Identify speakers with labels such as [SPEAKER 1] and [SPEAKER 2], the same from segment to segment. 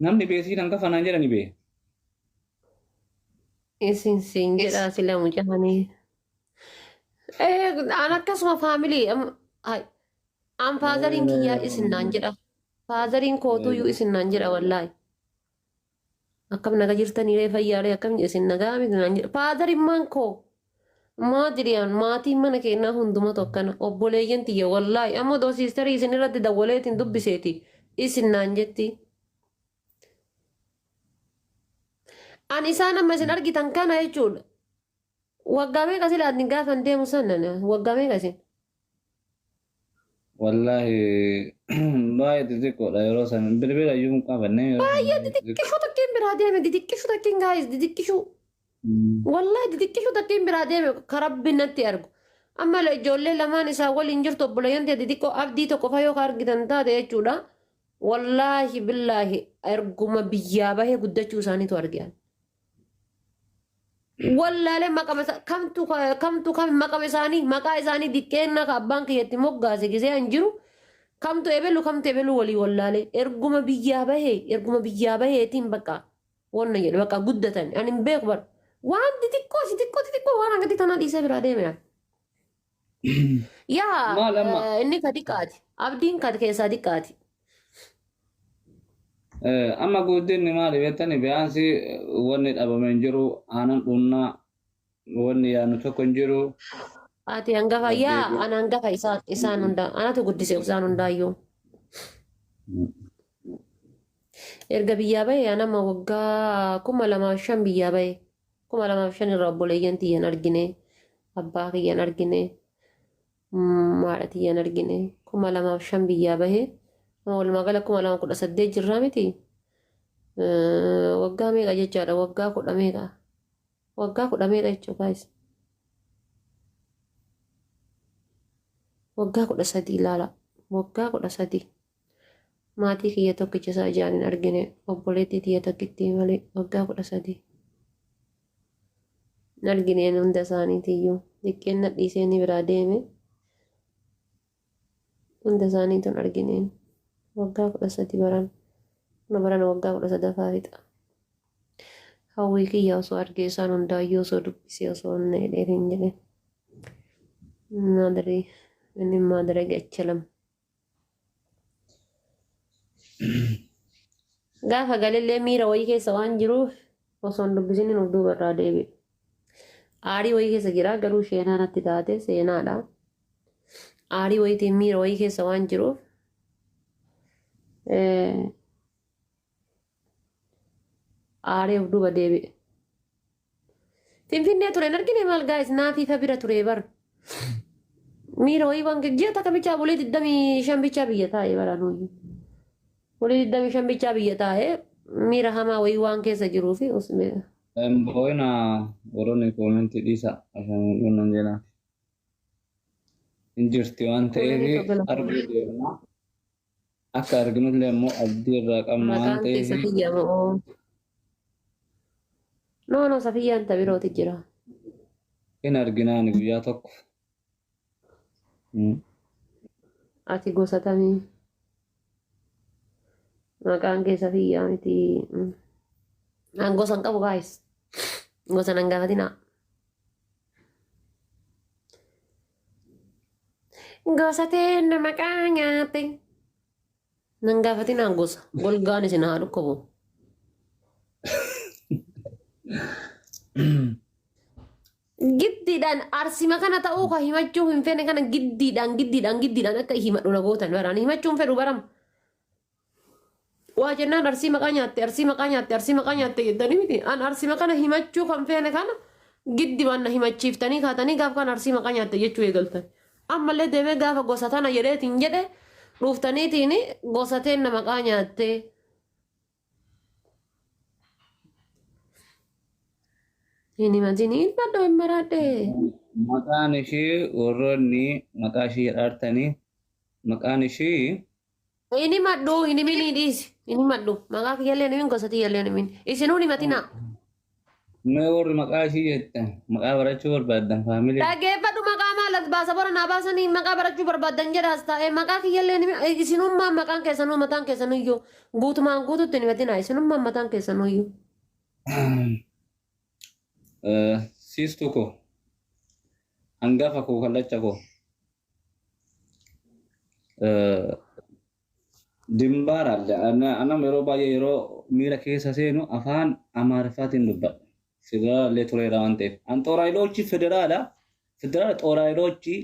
[SPEAKER 1] Namni beesii nan kafa naan jedhani bee.
[SPEAKER 2] Isin siin jedhaa sila mucaanii. Eh, an akkasuma faamilii an faazariin kiyyaa isin naan jedha. Faazariin kootuyyuu isin naan jedha wallaahi. Akkam naga jirtanii ree fayyaalee akkam isin nagaa miti naan jedha. Faazarimmaan koo maadiriyaan maatiin mana keenyaa hundumatu akkana obboleeyyan tiyya wallaahi amma odoo siistarii isin irratti dawwaleetiin dubbiseeti isin naan jetti. An isaan amma isin argitan kana jechuudha. Waggaa meeqa sila ani gaafan deemu sana waggaa meeqa isin?
[SPEAKER 1] Wallaahi baay'ee xixiqqoodha yeroo san bilbila iyyuu hin qabanne yeroo san
[SPEAKER 2] Baay'ee xixiqqishuu takkiin biraa deeme xixiqqishuu takkiin gaayis xixiqqishuu. Wallaahi xixiqqishuu takkiin biraa deeme ka rabbi natti argu. Amma ijoollee lamaan isaa waliin jirtu obboleeyyan ta'e xixiqqoo abdii tokko fa yoo ka argitan taate jechuudha. Wallaahi billaahi erguma biyyaa bahee guddachuu isaaniitu arge ani. Wallaalee maqama isa- kamtu kamtu kam maqama isaanii maqaa isaanii diqqeennaa ka abbaan kiyya itti moggaase gisee an jiru kamtu ebelu kamtu ebelu walii wallaalee erguma biyyaa bahee erguma biyyaa baheetiin bakka wanna jedhe bakka guddatan ani hin beeku bar waan xixiqqoo xixiqqoo xixiqqoo waan akkatti tanaa dhiisee biraa deeme an. Yaa
[SPEAKER 1] Maal amma?
[SPEAKER 2] inni ka diqqaati abdiin ka keessaa diqqaati.
[SPEAKER 1] Amma guddinni maali beektani biyaansi wanni dhabame hin jiru aanan dhunnaa wanni yaadnu tokko hin jiru.
[SPEAKER 2] Ati hangafa yaa ana hangafa isaan isaan hundaa anatu guddise isaan hundaayyuu. Erga biyyaa bahe anama waggaa 2005 biyyaa bahe 2005 irraa obboleeyyan tiyyan argine abbaa kiyyan argine haadha tiyyan argine 2005 biyyaa bahe amma walumaa gala 2018 jirraa miti waggaa meeqa jechaadha waggaa kudha meeqa waggaa kudha meeqa jechuudha guys waggaa 13 ilaala waggaa 13 maatii kiyya tokkicha isaa ijaan hin argine obboleettii tiyya tokkittii malee waggaa 13 hin argineen hunda isaaniitiyyuu xiqqeen na dhiisee ni biraa deeme hunda isaaniitu hin argineen waggaa 13 baran nu barana waggaa 13ffaa fixa hawwii kiyya osoo argee isaan hundaayyuu osoo dubbisee osoo inni jedhee hin jedhe maadari inni maadaragi achalam Gaafa galellee miira wayii keessa waan jiruuf osoo hin dubbisinin of duuba irraa deebi'e. Aarii wayii keessa jira garuu sheenaa natti taate seenaadha. Aarii wayiitiin miira wayii keessa waan jiruuf aaree of duuba deebi'e. Finfinnee ture hin argine maal gaayis naafiifa bira ture bar. Miira wayii waan ji'a takka bichaa bulii 25 bichaa biyya taa'e bara nuyi. Bulii 25 bichaa biyya taa'e miira hamaa wayii waan keessa jiruu fi usme.
[SPEAKER 1] Hin boo'ina warroonni koomentii dhiisa ashamuudhuun nan jedha. Hin jirti waan ta'eef
[SPEAKER 2] Koomentii tokko
[SPEAKER 1] arguu deemna. Akka arginullee immoo abdii irraa qabna waan
[SPEAKER 2] Maqaan kee
[SPEAKER 1] ta'eef
[SPEAKER 2] Safiyyaa moo? No no Safiyyaan ta birooti jira.
[SPEAKER 1] hin arginaani guyyaa tokko.
[SPEAKER 2] Ati gosa tamii? Maqaan kee Safiyyaa miti. An gosa hin qabu guys. Gosa nan gaafatinaa. Gosa teenna maqaa nyaatte. Nan gaafatinaa gosa. Golgaan isin haa dhukkubu. Giddiidhaan arsima kana ta'uu ka himachuu hin feene kana giddiidhaan giddiidhaan giddiidhaan akka himadhu na gootan baraan himachuu hin fedhu baram. Waa jennaan arsii maqaa nyaatte arsii maqaa nyaatte arsii maqaa nyaatte jettanii miti. An arsima kana himachuu kan feene kana giddimaan na himachiiftanii kaatanii gaaf kan arsii maqaa nyaatte jechuu eegaltan. Ammallee deemee gaafa gosa tana jedheetiin jedhe dhuuftaniitiin gosa teenna maqaa nyaatte. Hin himatin hin badhoo hin maraadhe.
[SPEAKER 1] Maqaan ishii warroonni maqaa ishii jedhaartanii maqaan ishii
[SPEAKER 2] Hin himadhu hin himinii dhiisi. Hin himadhu. Maqaa kiyyallee hin himin gosa tiyyallee hin himin. Isinuu hin himatinaa.
[SPEAKER 1] Mee warri maqaa ishii jettan maqaa barachuu barbaaddan faamilii.
[SPEAKER 2] Dhageeffadhu, maqaa maal as baasa? Bara naa baasanii maqaa barachuu barbaaddan jedha as taa'ee. Maqaa kiyyallee isinummaan maqaan keessanuu mataan keessanuyyuu guutumaan guututti hin himatinaa, isinummaan mataan keessanuyyuu.
[SPEAKER 1] Siistuu koo, hangafa koo, kallacha koo, Dimbaara anam yeroo baay'ee yeroo miira keessa seenu afaan Amaariffaatiin dubbadha. Federaallee tureera waan ta'eef. An xooraayiloochi federaala. Federaala xooraayiloochi.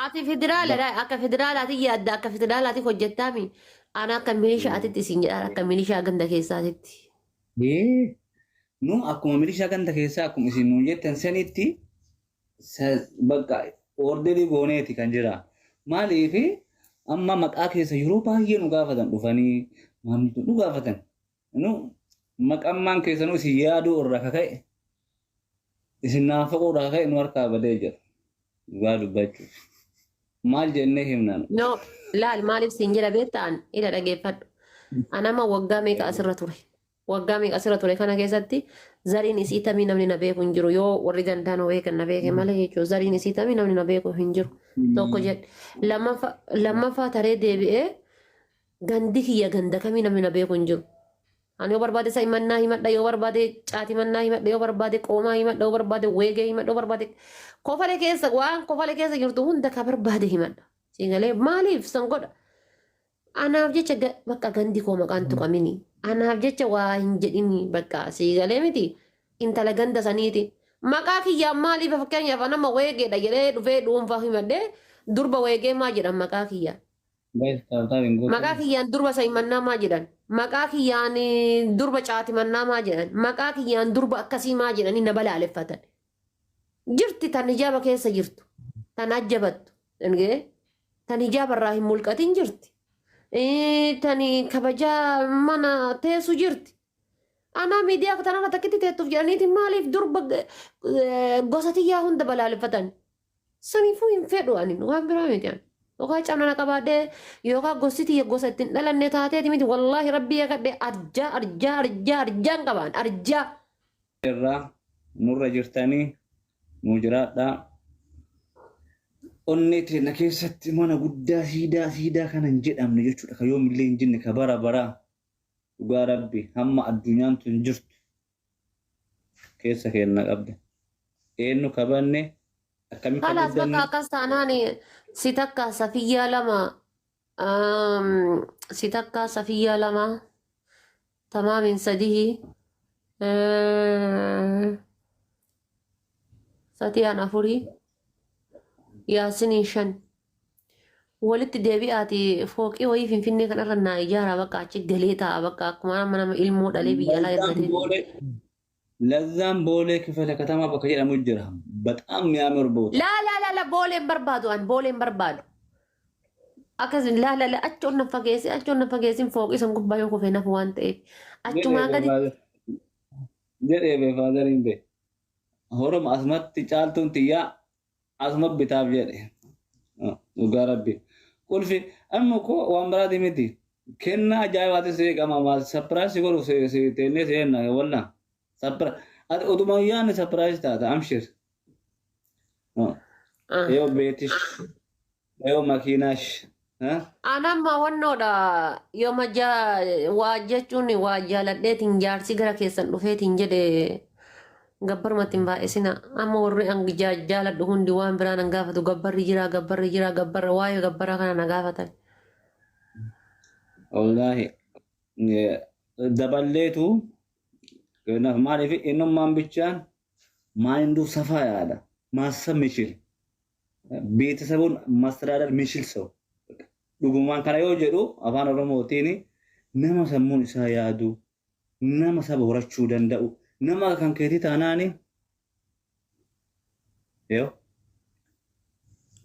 [SPEAKER 2] Ati federaaladha, akka federaalaati yaadda, akka federaalaati hojjettaami. Ana akka milishaatitti isin jedha, akka milishaa ganda keessaatitti.
[SPEAKER 1] Nu akkuma milishaa ganda keessaa, akkuma isin nuun jettan sanitti bakka orderii gooneeti kan jira. Maaliif amma maqaa keessa yeroo baay'ee nu gaafatan, dhufanii maamiltoota nu gaafatan. Nu maqammaan keessanuu isin yaaduu irraa kaka'e, isin naafaquu irraa kaka'e, nu harkaa badee jira. Dhugaa dubbachuuf. Maal jennee himnaan?
[SPEAKER 2] No, laal, maaliif siin jedha beektaan? Ila dhageeffadhu. Anama waggaa meeqa asirra ture? Waggaa meeqa asirra ture kana keessatti zariin isii tamii namni na beeku hin jiru. Yoo warri gandaan beekan na beeke malee jechuudha. Zariin isii tamii namni na beeku hin jiru. Tokko jedhe. Lammaffaa taree deebi'ee gandi kiyya ganda kamii namni na beeku hin jiru. Ani yoo barbaade saayimannaa himadha, yoo barbaade caatimannaa himadha, yoo barbaade qoomaa himadha, yoo barbaade weegee himadha, yoo barbaade kofale keessa, waan kofale keessa jirtu hunda ka barbaade himadha. Siingalee maaliif san godha? Anaaf jecha bakka gandi koo maqaan tuqamini. Anaaf jecha waa hin jedhini, bakka siigalee miti. Intala ganda saniiti. Maqaa kiyyaan maaliif, fakkeenyaaf nama weegeedha jedhee dhufee dhuunfaa himadhee, durba weegee maa jedhan maqaa kiyyaa? Maqaa kiyyaan durba saayimannaa maa jedhan? Maqaa kiyyaan durba caatimannaa maa jedhan? Maqaa kiyyaan durba akkasii maa jedhanii na balaaleffatan? Jirti tan hijaaba keessa jirtu, tan ajjabattu, tan hijaaba irraa hin mulqatin jirti. Tan kabajaa mana teessu jirti. Anaa miidiyaa tanarra takkitti teettuuf jedhaniiti maaliif durba gosa tiyyaa hunda balaaleffatan? Saniifuu hin fedhu ani, waan biraa miti ani. Yookaan cabna qabaadhee yookaan gosti tiyya gosa ittiin dhalanne taateeti miti, wallaahi rabbii yakadhe, arjaa arjaa arjaa arjaan qabaan arjaa.
[SPEAKER 1] Irraa nurra jirtanii nu jiraadhaa. Onnee teenya keessatti mana guddaa siidaa siidaa kana hin jedhamne jechuudha. Ka yoomillee hin jenne, ka bara baraa, dhugaa rabbi, hamma addunyaan tun jirtu keessa keenya qabda. Eenyu kabanne akkamitti
[SPEAKER 2] Kalaas bakka
[SPEAKER 1] guddanne?
[SPEAKER 2] Akkas taanaan si takka safiyyaa lama, si takka safiyyaa lama, tamaamin sadii, satiyaan afurii, yaasiniin shan, walitti deebi'aati fooqii wayii Finfinnee kanarra naa ijaaraa, bakka achi galee taa'a, bakka akkuma nama nama ilmoo dhalee biyya alaa ergatee.
[SPEAKER 1] ለዛም ቦሌ ክፍለ ከተማ bakka jedhamu jira. በጣም የሚያምር ቦታ።
[SPEAKER 2] Laa laa laa laa, booleen barbaadu, an booleen barbaadu. Akkas laa laa laa, achi onna fageessi, achi onna fageessin, fooqii san gubbaa yoo kufee nafu waan ta'eef achumaa gadi.
[SPEAKER 1] Jedhee bee faadariin bee. Horoma asumatti caaltuun tiyyaa asuma bitaaf jedhe. Dhugaa rabbi. Qulfi amma koo waan biraati miti. Kennaa ajaa'ibaati si qama surprise godhu si teennee seenna walla. Ati utuma yaadne surprise taata, amshir. Yoo beetish yoo makiinaash.
[SPEAKER 2] Anamma wannoodha, yooma waa jechuun waa jaaladheetiin jaarsi gara keessan dhufeetiin jedhe gabbarumatti hin baay'isina. Amma warri an jaaladhu hundi waan biraa nan gaafatu, gabbarri jira, gabbarri jira, gabbarra waa'ee gabbaraa kana na gaafatan.
[SPEAKER 1] Wallaahi daballeetu kanaaf maaliif innummaan bichaan ማይንዱ ሰፋ ያለ ማሰብ የሚችል፣ ቤተሰቡን ማስተዳደር የሚችል ሰው፣ dhugumaan kana yoo jedhu afaan Oromootiin, nama sammuun isaa yaadu, nama saba horachuu danda'u, nama kan keetii taanaani yoo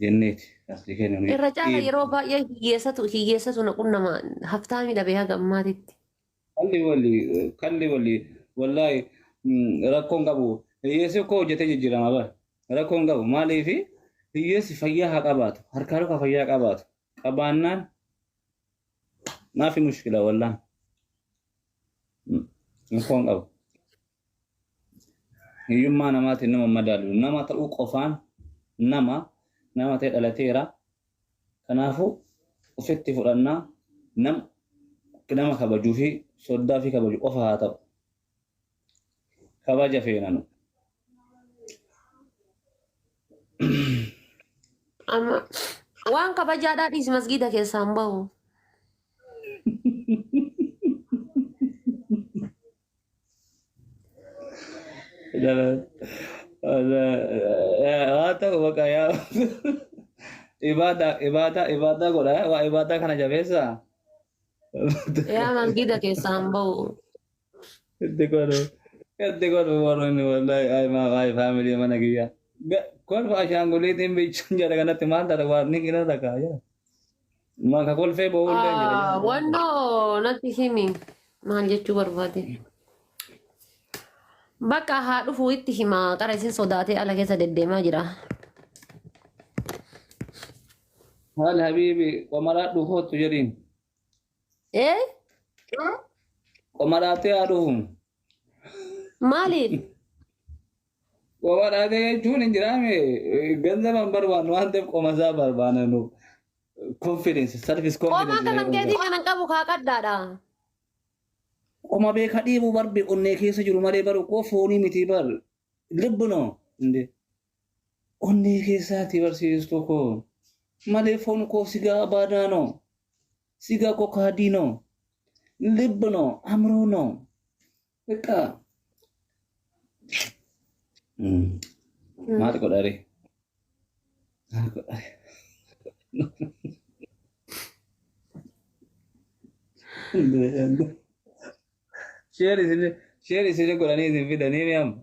[SPEAKER 1] jenneeti asii kennu.
[SPEAKER 2] Irra caala yeroo baay'ee hiyyeessatu hiyyeessatu na qunnama, haftaamii dhabee haga ammaatitti.
[SPEAKER 1] Kalli walli kalli walli, wallaahi rakkoon qabu, hiyyeessi koo hojjetee jijjiirama bara, rakkoon qabu. Maaliif hiyyeessi fayyaa haa qabaatu, harkaa luka fayyaa qabaatu qabaannaan maafi mushkila, wallaan rakkoon qabu. Hiyyummaa namaatiin nama madaalu. Nama ta'uu qofaan nama nama ta'e dhalateera. Kanaafuu ofitti fudhannaa nama kabajuu fi soddaa fi kabaju qofa haa ta'u. Kabaja feenanu.
[SPEAKER 2] Amma waan kabajaadhaa dhiisi masgiida keessaa hin bahu.
[SPEAKER 1] Haa ta'u bakka yaa ibaadaa ibaadaa ibaadaa godha waa ibaadaa kana jabeessaa.
[SPEAKER 2] Yaa masgiida keessaa hin bahu.
[SPEAKER 1] Itti godhu itti godhu warroonni wallahi ay maa ay family mana kiyya. Kolfa ashaanguliitiin bichuun jedha kanatti maal taata waan ni qina takka jira. Maka kolfee bo'uullee jira.
[SPEAKER 2] Wannoo natti himi maal jechuu barbaade. Bakka haa dhufu itti hima qara isin sodaatee ala keessa deddeemaa jira.
[SPEAKER 1] Haal habiibi qomaraa dhufoottu jedhiin.
[SPEAKER 2] Eh?
[SPEAKER 1] Qomaraatee haa dhufu.
[SPEAKER 2] Maaliif?
[SPEAKER 1] Qomaraatee jechuun hin jiraame ganzaba hin barbaannu waan ta'eef qomasaa barbaanna nu. Confidence, self
[SPEAKER 2] Qomaa
[SPEAKER 1] confidence.
[SPEAKER 2] kanan keetii kanan qabu kaa qaddaadha.
[SPEAKER 1] Qoma beeka dhiibuu barbe onnee keessa jiru malee baru koo foonii miti bar. Libbi no. Inde. Onnee keessaati barsiistuu koo. Malee foon koo sigaa baadaa no. Sigaa koo kaadii no. Libbi no. Amroo no. Beqa. Maal godhare? Maal godhare? Share isin godhanii isin fidanii mi amma?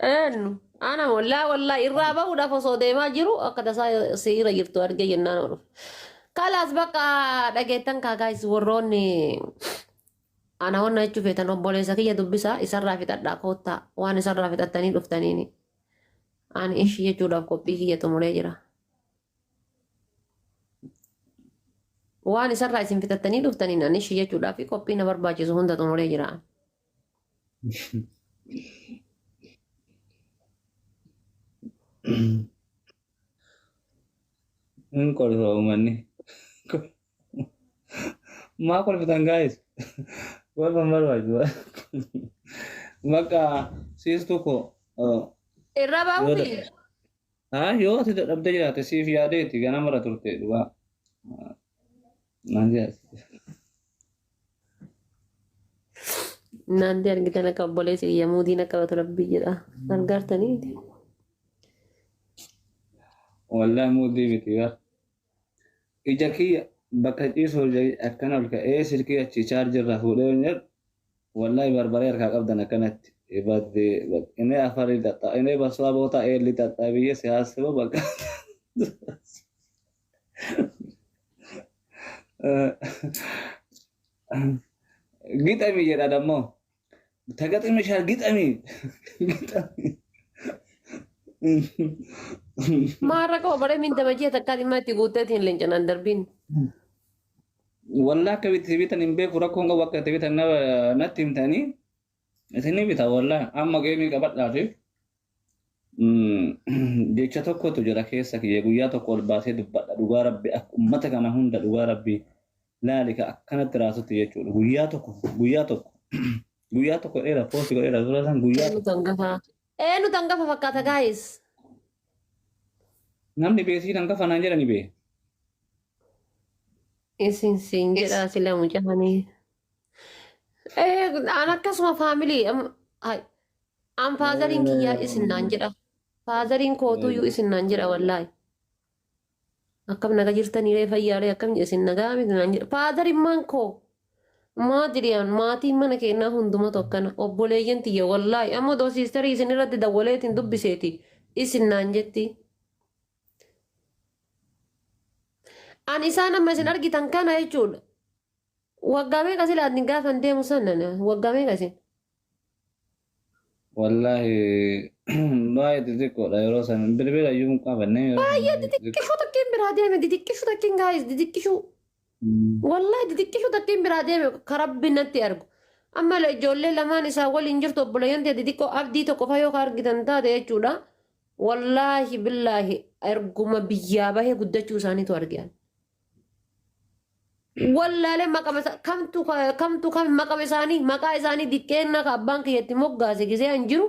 [SPEAKER 2] Eenyu? Ana wallaa wallaa irraa bahuudhaaf osoo deemaa jiru akka tasaa siira jirtu argee jennaan oolu. Kalaas bakka dhageettan kaakaayis warroonni ana wanna jechuu feetan obboleessa kiyya dubbisaa isarraa fixadhaa koottaa waan isarraa fixattanii dhuftaniini. Ani ishii jechuudhaaf qophii kiyya xumuree jira. Waan isarraa isin fixattanii dhuftaniin ani ishii jechuudhaaf qophii na barbaachisu hunda xumuree jira.
[SPEAKER 1] Hin kolfa uummanni. Maa kolfitan guys? Kolfa hin barbaachisu. Bakka siistuu koo
[SPEAKER 2] Irra bahuufi.
[SPEAKER 1] Haa yoo ati dadhabdee jiraatte siif yaadeeti ganamarra turte dhugaa. Naan jedha.
[SPEAKER 2] Naanti argitan akka obboleessi kiyya muudiin akka qabatu rabbii jedha. Argaartanii.
[SPEAKER 1] Wallahi muudii miti bar. Ija kiyya bakka ciisu akkana ol ka'ee silkii achi chaarjirraa fuudhee hin jedhu wallahi barbaree harkaa qabdan akkanatti. Ibadde inni afari xaxxa inni baswaa boota eelli xaxxa biyya siyaasaba bakka. Gixami jedha dammoo. Tagaximi shaal gixami. Gixami.
[SPEAKER 2] Maarra qaba baree min damajii takkaa dhimma itti guutteetiin leencanaan darbiin.
[SPEAKER 1] Wallah akka itti bitan hin beeku rakkoon qabu akka itti bitan natti himtanii isin ni bita wallah amma geemii qabadhaa fi jecha tokkotu jira keessa kiyya guyyaa tokko ol baasee dubbadha dhugaa rabbi akka ummata kana hunda dhugaa rabbi laalika akkanatti raasutti jechuudha guyyaa tokko guyyaa tokko guyyaa tokko dheera post godheera suuraa san guyyaa
[SPEAKER 2] Eenyu
[SPEAKER 1] tokko
[SPEAKER 2] tangafa? Eenyu tangafa fakkaata guys?
[SPEAKER 1] Namni beesii hangafa naan jedhani bee.
[SPEAKER 2] Isin siin jedhaa sila mucaanii. An akkasuma family an fatheriin kiyyaa isin naan jedha. Fatheriin kootuyyuu isin naan jedha wallaahi. Akkam naga jirtanii ree fayyaalee akkam isin nagaa miti naan jedha. Fatherimmaan koo maatiriyaan maatiin mana keenyaa hundumatu akkana obboleeyyan tiyya wallaahi amma odoo sisterii isin irratti dawwaleetiin dubbiseeti isin naan jetti. An isaan amma isin argitan kana jechuudha. Waggaa meeqa sila ani gaafan deemu sana waggaa meeqa isin?
[SPEAKER 1] Wallaahi baay'ee xixiqqoodha yeroo san bilbila iyyuu hin qabanne yeroo san
[SPEAKER 2] Baay'ee xixiqqishuu takkiin biraa deeme xixiqqishuu takkiin guys xixiqqishuu. Wallaahi xixiqqishuu takkiin biraa deeme ka rabbi natti argu. Amma ijoollee lamaan isaa waliin jirtu obboleeyyan ta'e xixiqqoo abdii tokko faa yoo ka argitan taate jechuudha. Wallaahi billaahi erguma biyyaa bahee guddachuu isaaniitu argan. Wallaalee maqama kamtu kamtu kam maqama isaanii maqaa isaanii diqqeenna ka abbaan kiyyatti moggaase gisee an jiru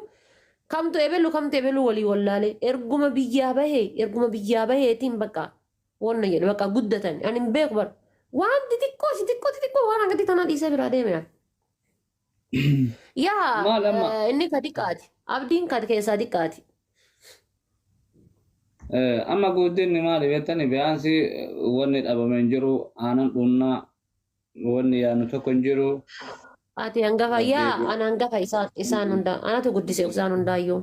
[SPEAKER 2] kamtu ebelu kamtu ebelu walii wallaalee erguma biyyaa bahee erguma biyyaa baheetiin bakka wanna jedhe bakka guddatan ani hin beeku bar waan xixiqqoo xixiqqoo xixiqqoo waan akkatti tanaa dhiisee biraa deeme. Yaa
[SPEAKER 1] Maal amma?
[SPEAKER 2] Inni ka diqqaati abdiin ka keessaa diqqaati.
[SPEAKER 1] Amma guddinni maali beektani biyaansi wanni dhabame hin jiru aanan dhunnaa wanni yaadnu tokko hin jiru.
[SPEAKER 2] Ati hangafa yaa ana hangafa isaan isaan hundaa anatu guddise isaan hundaayyuu.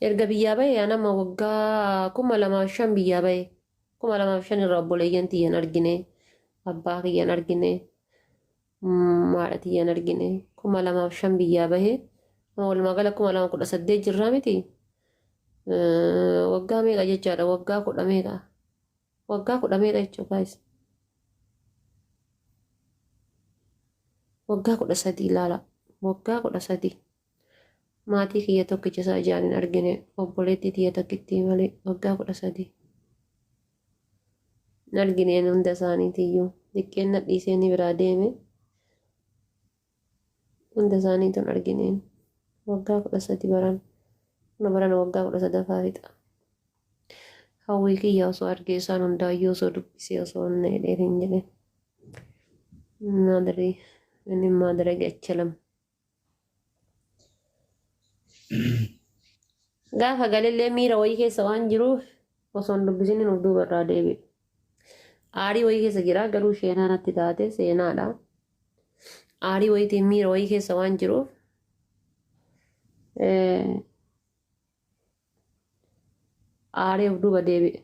[SPEAKER 2] Erga biyyaa bahee anama waggaa 2005 biyyaa bahee 2005 irraa obboleeyyan tiyyan argine abbaa kiyyan argine haadha tiyyan argine 2005 biyyaa bahee walumaa gala 2018 jirraa miti waggaa meeqa jechaadha waggaa kudha meeqa waggaa kudha meeqa jechuudha guys waggaa 13 ilaala waggaa 13 maatii kiyya tokkicha isaa ijaan hin argine obboleettii tiyya tokkittii malee waggaa 13 hin argineen hunda isaaniitiyyuu xiqqeen na dhiisee ni biraa deeme hunda isaaniitu hin argineen waggaa 13 baran na barana waggaa 13ffaa fixa. Hawwii kiyya osoo argee isaan hundaayyuu osoo dubbisee osoo inni jedhee hin jedhe. Maadari inni maadara gachalam. Gaafa galillee miira wayii keessa waan jiruuf osoo hin dubbisin of duuba irraa deebi'e. Aarii wayii keessa jira garuu sheenaa natti taate seenaadha. Aarii wayiitiin miira wayii keessa waan jiruuf aaree of duuba deebi'e.